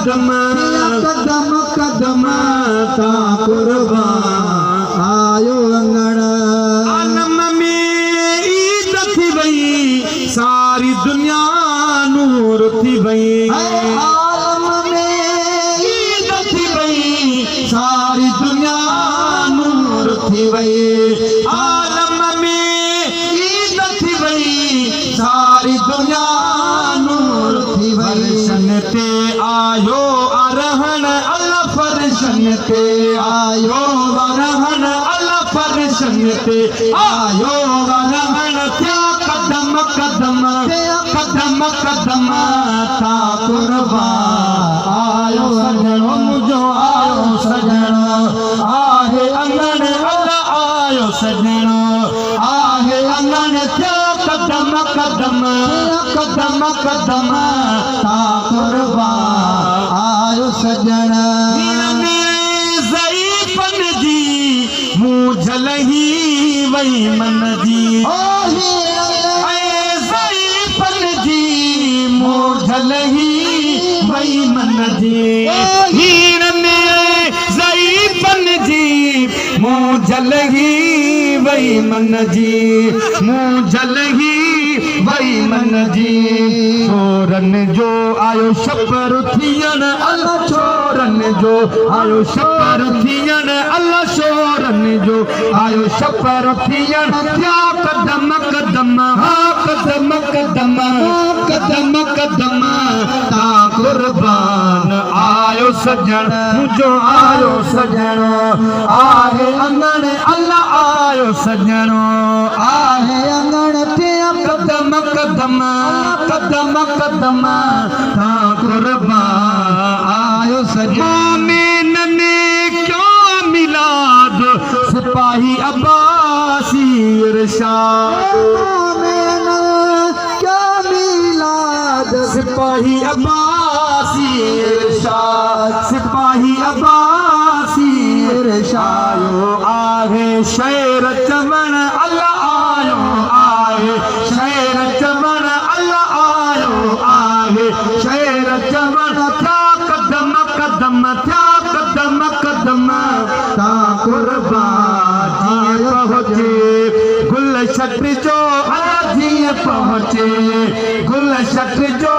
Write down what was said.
قدم قدم قدم تان قربان آيو اڱڻ. عالم ۾ عيد ٿي وئي، ساري دنيا نور ٿي وئي. عالم ۾ عيد ٿي وئي، ساري دنيا نور ٿي وئي. عالم ۾ عيد ٿي وئي، ساري دنيا نور ٿي وئي. فرشن تي آيو ارهڻ الله، فرشن تي آيو ارهڻ الله، فرشن تي آيو ارهڻ. ٿيا قدم قدم قدم قدم تان قربان آيو سڄڻ منهنجو، آيو سڄڻ آهي اڱڻ الله، آيو سڄڻ آهي اڱڻ. ٿيا قدم قدم قدم قدم تان قربان آيو سڄڻ. ضعيفن جي مون لهي وئي من جي، ضعيفن جي مون لهي وئي من جي، هيڻن ضعيفن جي مون لهي وئي من جي، مون لهي وئي من جي. ڇورن جو آيو شپر ٿيڻ الله، ڇورن جو آيو شپر ٿيڻ الله، شورن جو آيو شپر ٿيڻ. ٿيا قدم قدم، ها قدم قدم قدم قدم تان قربان آيو سڄڻ منهنجو، آيو سڄڻ آهي اڱڻ الله، آيو سڄڻ آهي اڱڻ. ٿيا قدم قدم قدم قدم تان قربان آيو سڄڻ. مومنن ڪيو ميلاد، سپاهي عباسي ارشاد. مومن ڪيو ميلاد، سپاهي عباسي ارشاد، سپاهي عباسي ارشاد. آيو آهي شير چوڻ الله، آيو آهي شير چوڻ الله، آيو آهي شير چوڻ. ٿيا قدم قدم، ٿيا قدم قدم تان قربان. جيئن پهچي گل شٽ جو الله، جيئن پهچي گل شٽ جو